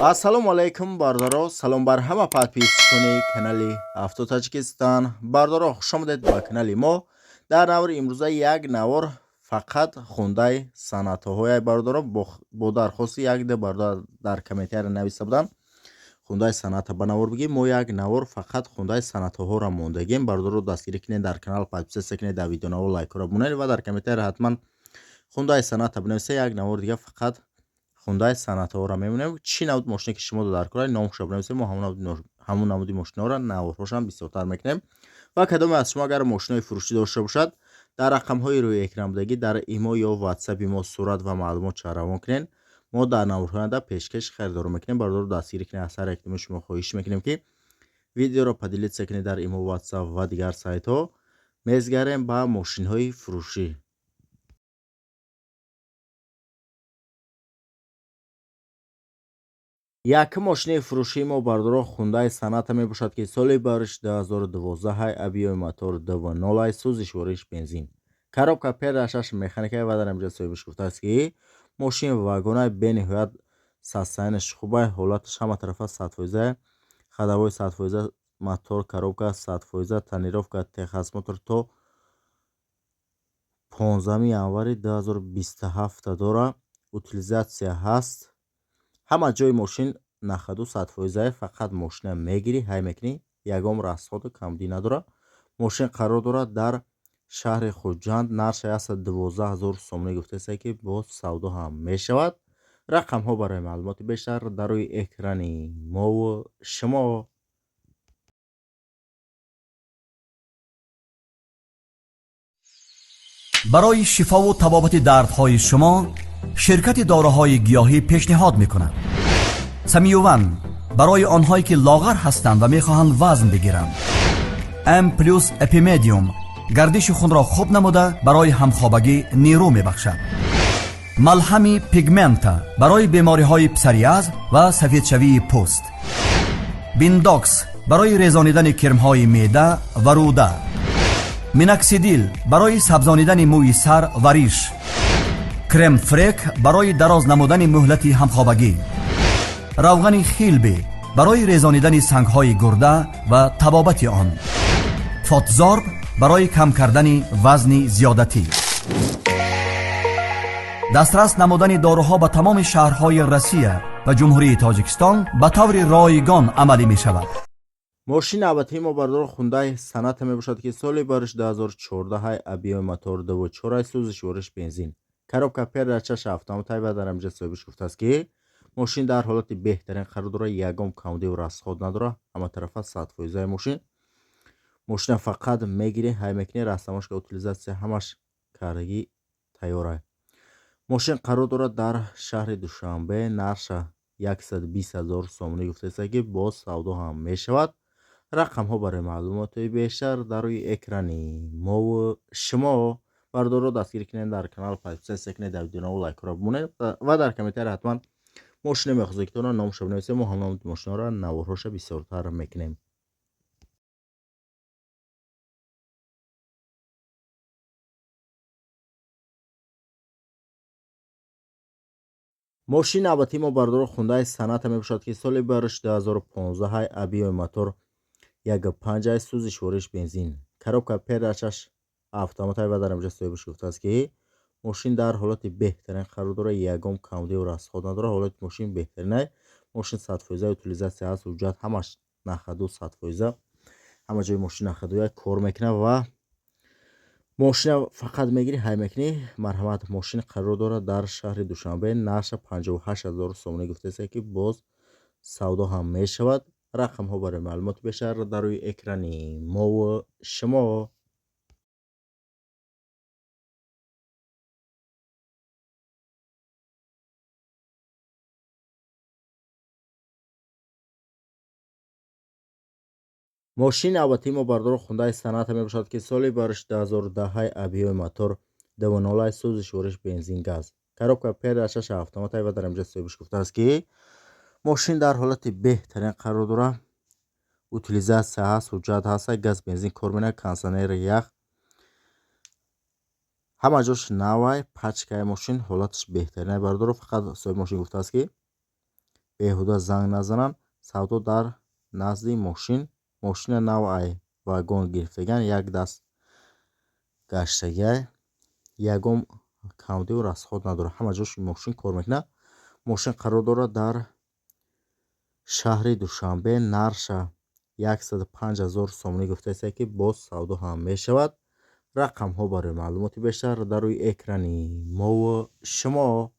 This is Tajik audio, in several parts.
Ассалому алайкум, бародаро, салом бар ҳама подписчикони канали Авто Таҷикистон. Бародаро, хушомадед ба канали мо. Дар навори имрӯза як навор фақат Хундай Сонатаҳоя, бародаро, бо дархости як ду бародар дар комментария нависта буданд: «Хундай Соната ба навор бигӣ». Мо як навор фақат Хундай Сонатаҳоро мондагем. Бародаро, дастгирӣ кунед, дар канал подписаться кунед, дар видеонавор лайкҳоро бунед ва дар комментария ҳатман Хундай Соната бинависа. Як навор дига фақат Хундай Сонатаҳоро мемонем. Чӣ навъ мошине ки шумо дар кора, номашро бинависед, мо ҳамон намуди мошинаҳоро наворҳошам бисёртар мекунем. Ва кадоме аз шумо агар мошинаҳои фурӯшӣ дошта бошад, дар рақамҳои рӯи экран будагӣ дар имо ё ватсапи мо сурат ва маълумот равон кунед, мо дар наворҳои оянда пешкаши харидорон мекунем. Бародаро, дастгирӣ кунед. Аз ҳар якдуми шумо хоҳиш мекунем, ки видеоро поделиться кунед дар имо, ватсап ва дигар сайтҳо. Мезгарем ба мошинҳои фурӯшӣ. Якум мошинаи фурӯшии мо, бародаро, Хундай Соната мебошад, ки соли бариш 2012, объёми мотор 2.0, сӯзишвориш бензин, коробка ПД шаш, механикаи. Ва дар инҷа соҳибаш гуфтааст, ки мошин вагонаи бениҳоят состоянияш хубай, ҳолаташ ҳама тарафа 100%, ходовой 100%, мотор, коробка 100%, тонировка, техосмотр то 15 январи 2027 дора, утилизация ҳаст. Ҳама ҷои мошин на ходу, 100%. Фақат мошина мегирӣ, ҳай мекунӣ, ягон расходу камбудӣ надорад. Мошин қарор дорад дар шаҳри Хуҷанд, нархша 112 000 сомонӣ гуфтааст, ки боз савдо ҳам мешавад. Рақамҳо барои маълумоти бештар дар рӯи экрани мову шумо. Барои шифову табобати дардҳои шумо ширкати доруҳои гиёҳӣ пешниҳод мекунад: Самиюван барои онҳое ки лоғар ҳастанд ва мехоҳанд вазн бигиранд, М плюс Эпимедиум гардиши хунро хуб намуда, барои ҳамхобагӣ нерӯ мебахшад, малҳами Пигмента барои бемориҳои псориаз ва сафедшавии пӯст, Биндокс барои резонидани кирмҳои меъда ва рӯда, Миноксидил барои сабзонидани мӯи сар ва риш, Крем-фрек барои дароз намудани муҳлати ҳамхобагӣ, равғани Хилби барои резонидани сангҳои гурда ва табобати он, Фотзорб барои кам кардани вазни зиёдатӣ. Дастрас намудани доруҳо ба тамоми шаҳрҳои Россия ва Ҷумҳурии Тоҷикистон ба таври ройгон амалӣ мешавад. Мошини навбатии мо, бародаро, Хундай Соната мебошад, ки соли бариш 2014, объёми мотор 2.4, сӯзишвориш бензин, коробка ПД шаш, автоматай. Ва дар инҷа соҳибаш гуфтааст, ки мошин дар ҳолати беҳтарин қарор дорад, ягон камбудиву расход надорад, ҳама тарафа 100%-аи мошин. Мошина фақат мегирӣ, ҳай мекунӣ, растаможка, утилизация ҳамаш кардагӣ тайёра. Мошин қарор дорад дар шаҳри Душанбе, нархша 120 000 сомонӣ гуфтааст, ки боз савдо ҳам мешавад. Рақамҳо барои маълумоти бештар дар рӯи экрани мову шумо. Бародаро, дастгирӣ кунед, дар канал подписаться кунед, дар видеонаво лайкҳоро бимонед ва дар комментария ҳатман мошине мехоҳед, ки номашро бинависед, мо ҳамон мошинаро наворҳоша бисёртар мекунем. Мошини навбатии мо, бародаро, Хундай Соната мебошад, ки соли бариш 2015, объёми мотор 1.5, сӯзишвориш бензин, коробка ПД шаш, автоматай. Ва дар инҷа соҳибаш гуфтааст, ки мошин дар ҳолати беҳтарин қарор дорад, ягон камбудиву расход надорад, ҳолати мошин беҳтаринай. Мошин 100% утилизация ҳаст, ҳуҷҷат ҳамаш на ходу, 100%, ҳама ҷои мошин на ходу кор мекунад ва мошина фақат мегирӣ, ҳай мекунӣ. Марҳамат, мошин қарор дорад дар шаҳри Душанбе, нархша 58 000 сомонӣ гуфтааст, ки боз савдо ҳам мешавад. Рақамҳо барои маълумоти бештар дар рӯи экрани мову шумо. Мошини навбатии мо, бародаро, Хундай Соната мебошад, ки соли бариш 2010, объёми мотор 2.0, сӯзишвориш бензин, газ, коробка ПД шаш, автоматай. Ва дар инҷа соҳибаш гуфтааст, ки мошин дар ҳолати беҳтарин қарор дорад, утилизация ҳаст, ҳуҷҷат ҳаст, газ, бензин кор менамояд, кондитсионер, ях, ҳама ҷош навай, пачкаи мошин ҳолаташ беҳтаринай. Бародаро, фақат соҳиби мошин гуфтааст, ки Беҳуда занг назананд. Савдо дар назди мошин. Мошина нав ай вагон гирифтагиан, як даст гаштагиай, ягон камдиву расход надорад, ҳама ҷош мошин кор мекунад. Мошин қарор дорад дар шаҳри Душанбе. Нархша 105 000 сомонӣ гуфтааст, ки боз савдо ҳам мешавад. Рақамҳо барои маълумоти бештар дар рӯи экрани мову шумо.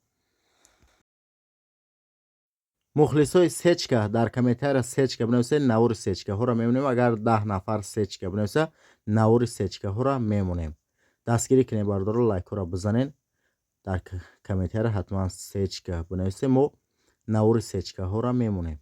Мухлисои сечка, дар комментария «сечка» бинависед, навори сечкаҳоро мемонем. Агар 10 нафар «сечка» бинависа, навори сечкаҳоро мемонем. Дастгирӣ кунед, бародаро, лайкҳоро бизанед. Дар комментария ҳатман «сечка» бинависед, мо навори сечкаҳоро мемонем.